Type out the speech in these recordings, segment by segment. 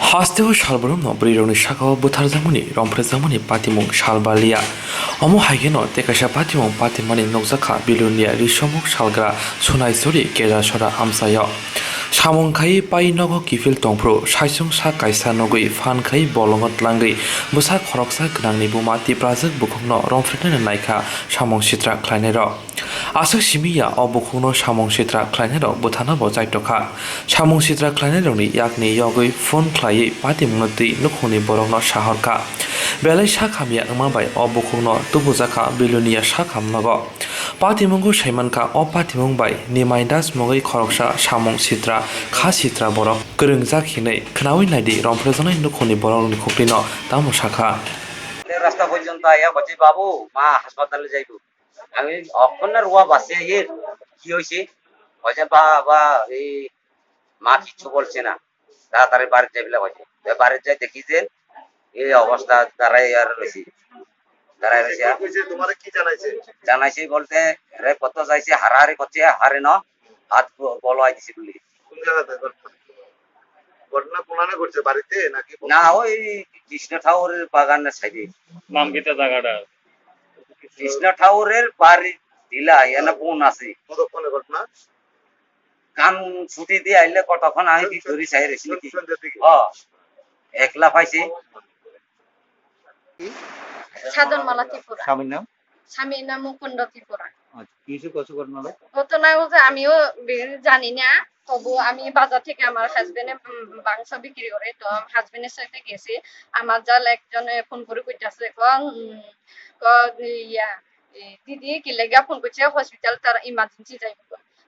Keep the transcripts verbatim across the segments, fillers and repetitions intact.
Hasteo salbrumno bwrwirokni sakao bwtharjakmani romphrejakmani patimung sal barliya. Omo hai kheno tei kaisa patimung patimani nukjakha Bilonia Risomuk salgra Sunaisori Kejasora amchaio. Samung khai pai nogo kiphil tongphuru, saisung sak kaisa nugwi phan khai bolongo tlangwi bwsa khoroksa gwnangni buma Tiprajwk bukhukno romphrenani naikha samung sitra khlainairok. Aswk simi ya o bukhukno samung sitra khlainairok bwthano bo chaitokha. Samung sitra khlainairokni yakni yogwi phone khlaiwi patimungno twi nukhungni borokno sahorkha. Belai sak hamya wngma bai o bukhukno tubujakha Bilonia sak hamnogo. Patimungo saimankha o patimung bai Nimai Das mungwi khoroksa samung sitra kha sitra borok kwrwngjak hinwi khnaui naidi romphrejaknai nukhungni borokni khuklino tamo sakha. রাস্তা পর্যন্ত আইয়া বলছে, "বাবু, মা হাসপাতালে যাইব।" আমি অক্ষণে রোয়া বাসে আইয়ে, "কি হয়েছে?" বলছে, "বাবা, এই মা কিচ্ছু বলছে না, তাড়াতাড়ি বাড়ি যাই" বলে কইছে। তো বাড়ি যাই দেখি যে এই অবস্থা দাঁড়াই আর রয়েছে, দাঁড়াই রয়েছে। কি কইছে, তোমারে কি জানাইছে? জানাইছে বলতে, "রে কত যাইছে, হারাহারি করছে, হারে ন, হাত ব-, বলো আই দিছে" বলে। কোন জায়গাতে ঘটনা? ঘটনা কোনানে ঘটছে, বাড়িতে নাকি? না, ওই কৃষ্ণ ঠাকুরের বাগানের সাইডে। নাম কিতা জায়গাটা? কৃষ্ণ ঠাকুরের বাড়ি ঢিলা, এনে কোন আছে? কতক্ষণে ঘটনা? কাম ছুটি দিয়ে আইলে কতক্ষণ আমি কি করি চাই রেছি নাকি? সন্ধ্যার দিকে? হ, একলা পাইছি। সাধন মালা ত্রিপুরা। স্বামীর নাম? স্বামীর নাম মুকুন্দ ত্রিপুরা। আচ্ছা, কি হয়েছে কষ্ট ঘটনাটা? ঘটনা বলতে আমিও বে-, জানি না, তবু আমি বাজার থেকে আমার হাজবেন্ডে, উম, মাংস বিক্রি করে, তো হাজবেন্ডের সাথে গেছি। আমার জাল একজনে ফোন করে কইতাছে, ক, উম, ক, ইয়া, এ, দিদি, কি লেগা ফোন করছে, হসপিটাল তারা ইমার্জেন্সি যাইব।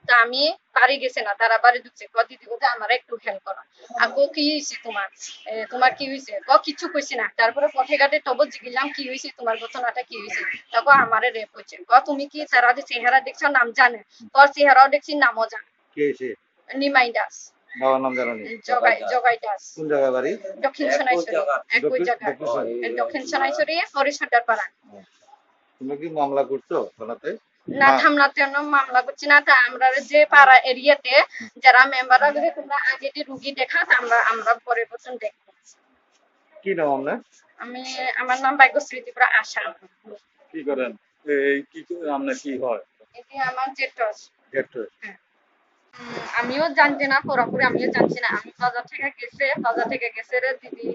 তো আমি বাড়ি গেছি না, তারা বাড়ি ঢুকছে, ক, "দিদি, বোধহয় আমার একটু হেল্প করো।" আর ক, "কি হয়েছে তোমার? এ, তোমার কি হয়েছে?" ক, "কিচ্ছু কইছি না।" তারপরে পথে ঘাটে তবু জিগিলাম, "কি হয়েছে তোমার, ঘটনাটা কি হয়েছে?" তখন আমারে রেপ করছে। ক, "তুমি কি তারা যে চেহারা দেখছো, নাম জানে?" কর, "চেহারাও দেখছি, নামও জানে।" কে এসে? নিমাই দাস। বাবার নাম জানো নি? জগাই, জগাই দাস। কোন জায়গায় বাড়ি? দক্ষিণ সোনাইছড়ি। একই দক্ষিণ, জায়গা। দক্ষিণ সোনাইছড়ি। দক্ষিণ সোনাইছড়ি, হরিশঙ্কর পাড়া। ও। তোমরা কি মামলা করছো থানাতে? না, না। থানাতে কোনো মামলা করছি না। তা আমরা যে পাড়া এরিয়াতে যারা মেম্বার আছে, তোমরা আগে যে রুগী দেখাও, তা আমরা, আমরা পরিবর্তন দেখব। কি নাম আপনার? আমি, আমার নাম ভাগ্যশ্রী ত্রিপুরা আশা। কি করেন? এই কি, আপনার কি হয়? এটি আমার জেঠু। জেঠু। হ্যাঁ। উম, আমিও জানছি না, পুরোপুরি আমিও জানছি না। আমি বাজার থেকে গেছে, বাজার থেকে গেছে রে দিদি,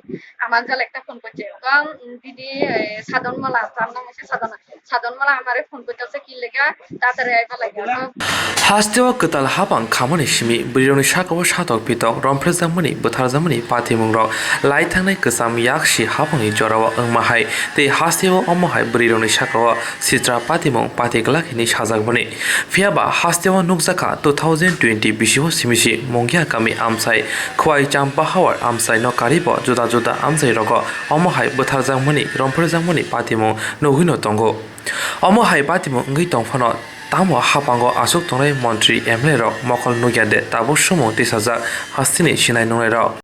আমার জাল একটা ফোন করছে। কারণ, উম, দিদি, এ, সাধন মালা, তার নাম হচ্ছে সাধনা। সাধন মালা আমারে ফোন করতেছে, কি লেগা, তাড়াতাড়ি আইবা লাগে। তো Hasteo kwtal hapang khamani simi bwrwirokni sakao satok pitok romphrejakmani bwtharjakmani patimungrok lai thangnai kwcham yaksi hapangni jorao wngma hai tei hasteo omo hai bwrwirokni sakao sitra patimung pati glak hinwi sajakmani. Phiya ba hasteo nukjakha two thousand twenty bisio simisi Mungia kami amchai Khwai Champa Hawar amchaino karibo juda juda amchairogo omo hai bwtharjakmani, romphrejakmani patimung nugwino tongo. Omo hai patimung wngwi tongphano tamo hapango achuk tongnai montri M L A rok mokol nukya de tabuk sumung tisajak hasteni sinai nungnairok.